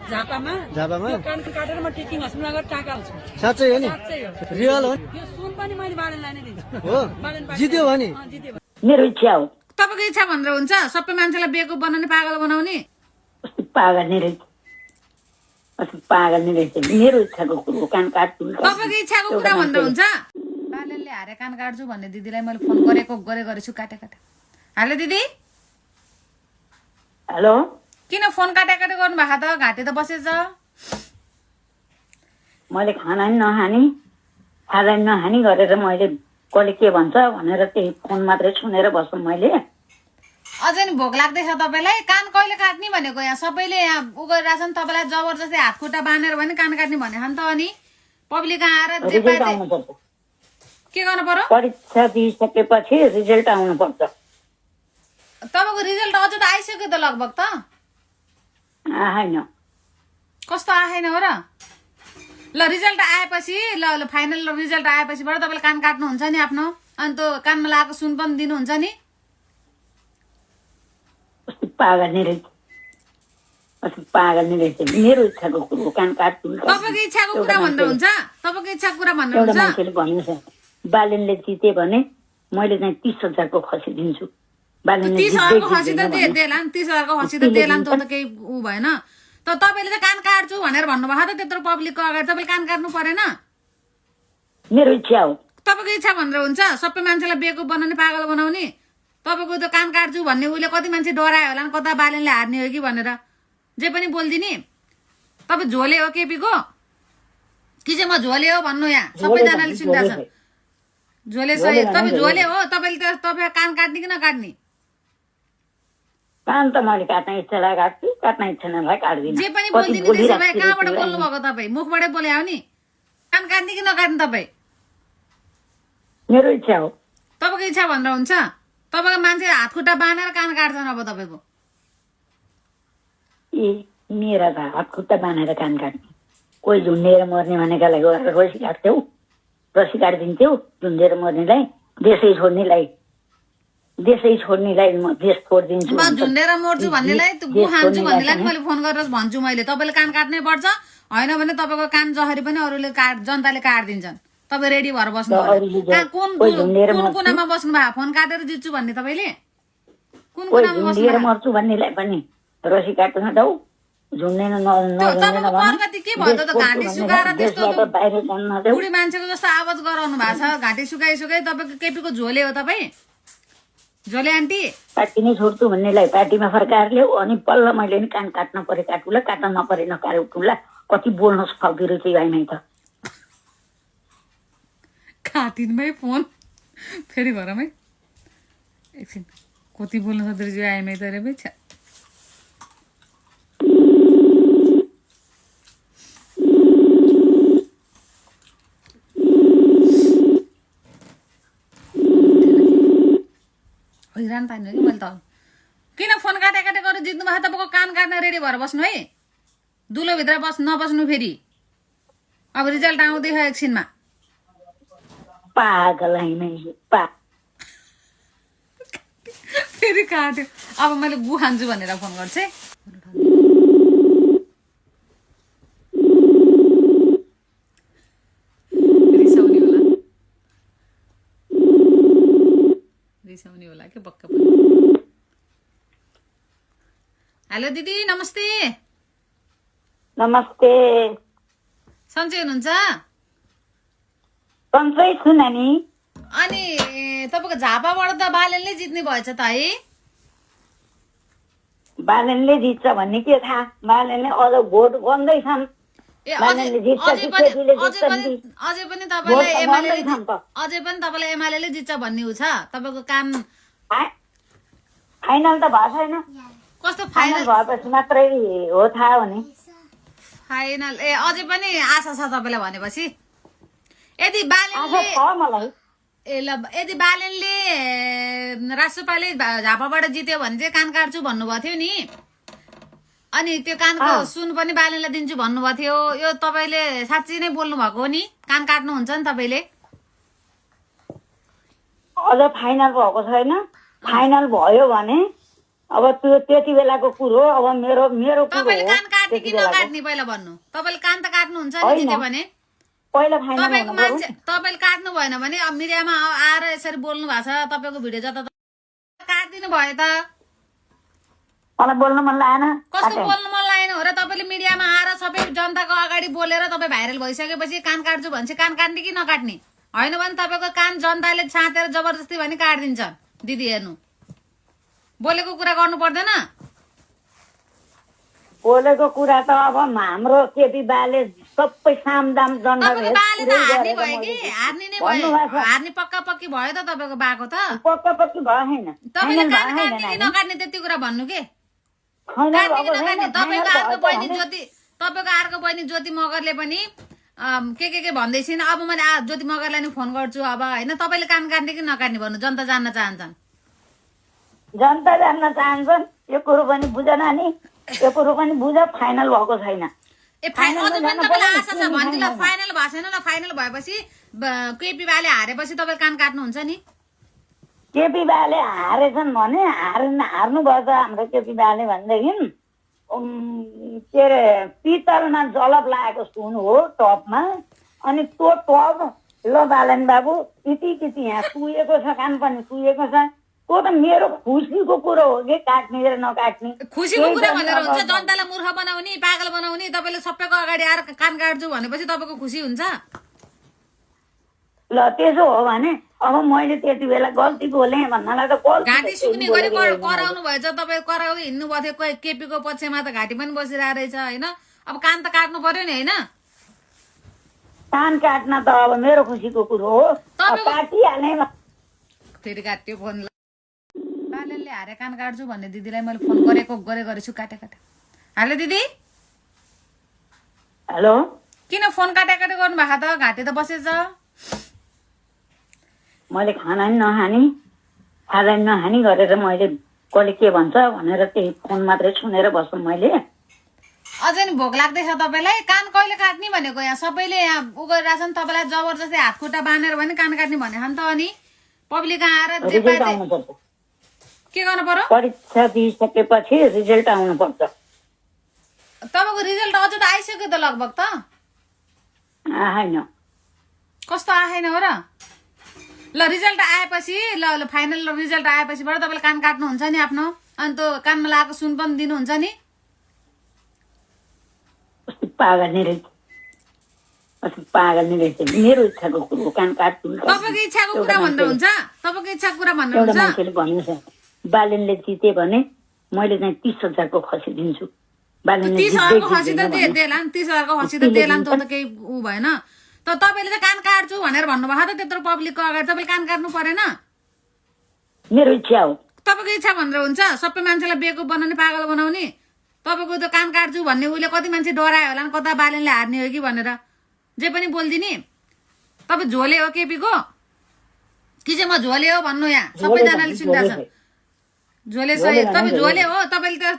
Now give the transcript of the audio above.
झापामा झापामा यो कान काटेर म टेकिङ हस्पिटल गएर टाका हाल्छु। साँच्चै हो नि साँच्चै हो। रियल हो यो सुन पनि मैले बालेन लाने दिन्छु। हो जित्यो भने जित्यो भने। मेरो इच्छा हो। तपाईँको इच्छा भनेर हुन्छ सबै मान्छेलाई बेवकुफ बनाउने पागल बनाउने कस्तो पागल नै रहेछ, कस्तो पागल नै रहेछ। मेरो इच्छाको कुरो कान काट्छु। तपाईँको इच्छाको कुरा भनेर हुन्छ। बालेनले हारे कान काट्छु भन्ने दिदीलाई मैले फोन गरेछु काटे हेलो दिदी। हेलो, किन फोन काटे गर्नुभएको त घाँटी त बसेछ। मैले खाना नि नखाने खाजा नि नखाने गरेर मैले कसले के भन्छ भनेर त्यही फोन मात्रै सुनेर बस्छु मैले। अझै नि भोक लाग्दैछ तपाईँलाई। कान कहिले काट्ने भनेको यहाँ सबैले यहाँ उ गरिरहेछ नि तपाईँलाई जबरजस्ती हात खुट्टा बाँधेर भने कान काट्ने भनेको नि त। अनि पब्लिक आएर जे रिजल्ट आउनुपर्छ। के गर्नु पर्यो? परीक्षा दिइसकेपछि रिजल्ट आउनुपर्छ। तपाईँको रिजल्ट अझ त आइसक्यो त लगभग त। होइन, कस्तो आएन हो र? ल रिजल्ट आएपछि ल फाइनल रिजल्ट आएपछिबाट तपाईँले कान काट्नुहुन्छ नि आफ्नो। अनि त्यो कानमा लगाएको सुन पनि दिनुहुन्छ नि। कस्तो पागल नै रहेछ, कस्तो पागल नै रहेछ। मेरो इच्छाको कुरो कान काट्छु। तपाईँको इच्छाको कुरा भनेर हुन्छ। तपाईँको इच्छाको कुरा भनेर एउटा हुन्छ। मान्छेले भन्नु छ बालेनले जिते भने मैले चाहिँ 30,000 खसी दिन्छु। 30,000 खसी त देला नि। 30,000 खसी त देला नि। त केही ऊ भएन। त तपाईँले त कान काट्छु भनेर भन्नुभएको त त्यत्रो पब्लिकको अगाडि तपाईँले कान काट्नु परेन। मेरो इच्छा हो। तपाईँको इच्छा भनेर हुन्छ सबै मान्छेलाई बेवकुफ बनाउने पागल बनाउने। तपाईँको त कान काट्छु भन्ने उसले कति मान्छे डरायो होला नि कता बालेनले हार्ने हो कि भनेर जे पनि बोलिदिने। तपाईँ झोले हो केपीको कि चाहिँ म झोले हो भन्नु यहाँ सबैजनाले सुन्दैछ। झोले सही तपाईँ झोले हो। तपाईँले त तपाईँ कान काट्ने कि नकाट्ने? कान त मैले काट्न इच्छा काट्छु, काट्न इच्छा नभए काट्दिनँ। जे पनि बोलिदिने त्यसो भए कहाँबाट बोल्नु भएको तपाईँ? मुखबाटै बोले हो नि। कान काट्ने कि नकाट्ने तपाईँ? मेरो इच्छा हो। तपाईँको इच्छा भनेर हुन्छ। तपाईँको मान्छे हात खुट्टा बाँधेर कान काट्छन् अब तपाईँको। ए मेरा त हात खुट्टा बाँधेर कान काट्ने। कोही झुन्डेर मर्ने भनेकालाई गएर रसी काट्थ्यौ, रसी काटिदिन्थ्यौ। झुन्डेर मर्नेलाई, देशै छोड्नेलाई म देश छोडिदिन्छु। म झुन्डेर मर्छु भन्नेलाई गु खान्छु भन्नेलाई मैले फोन गरेर भन्छु मैले तपाईँले कान काट्नै पर्छ। होइन भने तपाईँको कान जहरी पनि अरूले जनताले काटिदिन्छन्। तपाईँ रेडी भएर बस्नु। कुन कुनामा बस्नु भयो? फोन काटेर जित्छु भन्ने तपाईँले कुन कुनामा बस्नु? मर्छु भन्नेलाई पनि रसी काट्न जाऊ। झुन्डेन तपाईँको प्रगति के भयो त? घाँटी सुकाएर त्यस्तो बुढी मान्छेको जस्तो आवाज गराउनु भएको छ। घाँटी सुकाइ तपाईँको केपीको झोले हो तपाईँ। झोले आन्टी पार्टी नै छोड्छु भन्नेलाई पार्टीमा फर्काएर ल्याऊ। अनि पल्ल मैले नि कान काट्न परे काटुला, काट्न नपरे नकाटुला। कति बोल्न सक्दो रहेछ भाइमै त। खातिनमै फोन फेरि घरमै एकछिन कति बोल्न सक्दो रहेछ आइमै त रे भाइ। हैरान पार्नु कि मैले त। किन फोन काटे गरेर जित्नु भएको? तपाईँको कान काट्न रेडी भएर बस्नु है। दुलोभित्र नबस्नु फेरि। अब रिजल्ट आउँदैछ एकछिनमा। पागल फेरि काट्यो। अब मैले गु खान्छु भनेर फोन गर्छु है। रिसाउने होला के पक्का पनि। हेलो दिदी नमस्ते। नमस्ते। सन्चै हुनुहुन्छ? सन्चै छु नानी। अनि तपाईँको झापाबाट त बालेनले जित्ने भएछ त है? बालेनले जित्छ भन्ने के थाहा? बालेनले अझ भोट बन्दैछन्। अझै पनि तपाईँलाई एमाले जित्छ भन्ने हो छ। तपाईँको काम फाइनल त भएको छैन। कस्तो फाइनल भएपछि मात्रै हो थाहा भने। फाइनल अझै पनि आशा छ तपाईँलाई भनेपछि। यदि बालेनले राष्ट्रपाले झापाबाट जित्यो भने चाहिँ कान काट्छु भन्नुभएको थियो नि। अनि त्यो कानको सुन पनि बालेनलाई दिन्छु भन्नुभएको थियो। यो तपाईँले साँच्ची नै बोल्नु भएको हो नि? कान काट्नुहुन्छ नि तपाईँले? अझ फाइनल भएको छैन। फाइनल भयो भने अब त्यो त्यति बेलाको कुरो अब मेरो मेरो कुरो तपाईँले हो कान काट्ने त्यति कि बेलाको। नकाट्ने पहिला भन्नु। तपाईँले कान त काट्नुहुन्छ नि होइन। जित्यो भने। पहिला फाइनल तपाईँको हुनु पर्यो। मान्छे तपाईँले काट्नु भएन भने अब मिडियामा आएर यसरी बोल्नु भएको छ, तपाईँको भिडियो जता काटिदिनु भयो त। मलाई बोल्न मन लागेन। कस्तो बोल्नु मन लागेन हो र? तपाईँले मिडियामा आएर सबै जनताको अगाडि बोलेर तपाईँ भाइरल भइसकेपछि कान काट्छु भन्छ, कान काट्ने कि नकाट्ने? होइन भने तपाईँको कान जनताले छाँटेर जबरजस्ती भने काटिदिन्छ। दिदी हेर्नु, बोलेको कुरा गर्नु पर्दैन। बोलेको कुरा त अब हाम्रो केपी बाले सबै सामदाम तपाईँको बाले त हार्ने जनता भयो कि हार्ने नै भयो, हार्ने पक्का पक्की भयो त तपाईँको बाको त। पक्का पक्की भयो होइन तपाईँले फाइनल कान भयो काट्ने कि होइन नकाट्ने त्यति कुरा भन्नु के? फाइनल काट्ने कि भएको नकाट्ने? छैन, तपाईँको फाइनल अर्को भयो बहिनी त ज्योति, तपाईँको अर्को बहिनी ज्योति मगरले पनि के भन्दैछिन्। अब मैले ज्योति मगरलाई नि फोन गर्छु अब होइन। तपाईँले कान काट्ने कि नकाट्ने भन्नु, जनता जान्न चाहन्छन्। जनता जान्न चाहन्छन्। यो कुरो पनि बुझ नानी, यो कुरो पनि बुझ। फाइनल भएको छैन। ए फाइनल अझ पनि तपाईँलाई आशा छ फाइनल भने ल, फाइनल भएको छैन ल, फाइनल भएपछि केपी बाले हारेपछि तपाईँ कान काट्नुहुन्छ नि? केपी बाले हारेछन् भने हार्नु भयो त हाम्रो केपी बाले भनेदेखि के अरे पितलमा जलप लागेको सुन हो टपमा। अनि त्यो टप ल बालन बाबु किति यहाँ सुएको छ, कान पनि सुएको छ। त्यो त मेरो खुसीको कुरो हो कि काट्ने र नकाट्ने। खुसीको कुरा भनेर हुन्छ? जनतालाई मूर्ख बनाउने, पागल बनाउने। तपाईँले सबैको अगाडि आएर कान काट्छु भनेपछि तपाईँको खुसी हुन्छ? ल त्यसो हो भने अब मैले त्यति बेला गल्ती बोलेँ भन्नलाई त गल्ती घाँटी सुक्ने गरी कराउनु भएछ। तपाईँ कराउँदै हिँड्नु भएको थियो। केपीको पक्षमा त घाँटी पनि बसिरहेको रहेछ होइन। अब कान त काट्नु पर्यो नि होइन? कान काट्न त अब मेरो खुसीको कुरो हो। काटिहालेँ। फेरि काट्यो फोन। बालेले हारे कान काट्छु भन्ने दिदीलाई मैले फोन गरेछु काटे। हेलो दिदी। हेलो। किन फोन काटे गर्नु भएको त? घाँटी त बसेछ। मैले खाना नि नखाने, खाजा नि नखाने गरेर मैले कसले के भन्छ भनेर त्यही फोन मात्रै सुनेर बस्छु मैले। अझै नि भोक लाग्दैछ तपाईँलाई? कान कहिले काट्ने भनेको? यहाँ सबैले यहाँ उ गरिरहेछन् तपाईँलाई जबरजस्ती हात खुट्टा बाँधेर भने कान काट्ने भने नि त। अनि पब्लिक आएर रिजल्ट आउनुपर्छ। के गर्नु पर्यो? परीक्षा दिइसकेपछि रिजल्ट आउनुपर्छ। तपाईँको रिजल्ट अझ त आइसक्यो त लगभग त। होइन कस्तो आएन हो र? ल रिजल्ट आएपछि ल फाइनल रिजल्ट आएपछिबाट तपाईँले कान काट्नुहुन्छ नि आफ्नो। अनि त्यो कानमा लगाएको सुन पनि दिनुहुन्छ नि? पागल नै रहेछ, पागल नै रहेछ। मेरो इच्छाको कुरो कान काट्छु। तपाईँको इच्छाको कुरा भनेर हुन्छ? तपाईँको इच्छाको कुरा भनेर एउटा हुन्छ? मान्छेले भन्नु छ बालेनले जिते भने मैले चाहिँ 30,000 खसी दिन्छु। 30,000 खसी त देला नि, 30,000 खसी त देला नि। त केही ऊ भएन त। तपाईँले त कान काट्छु भनेर भन्नुभएको त त्यत्रो पब्लिकको अगाडि। तपाईँले कान काट्नु परेन? मेरो इच्छा हो। तपाईँको इच्छा भनेर हुन्छ? सबै मान्छेलाई बेवकुफ बनाउने, पागल बनाउने। तपाईँको त कान काट्छु भन्ने उसले कति मान्छे डरायो होला नि, कता बालेनले हार्ने हो कि भनेर। जे पनि बोलिदिने। तपाईँ झोले हो केपीको कि चाहिँ म झोले हो भन्नु? यहाँ सबैजनाले सुनिरहेछ। झोले सही। तपाईँ झोले हो। तपाईँले त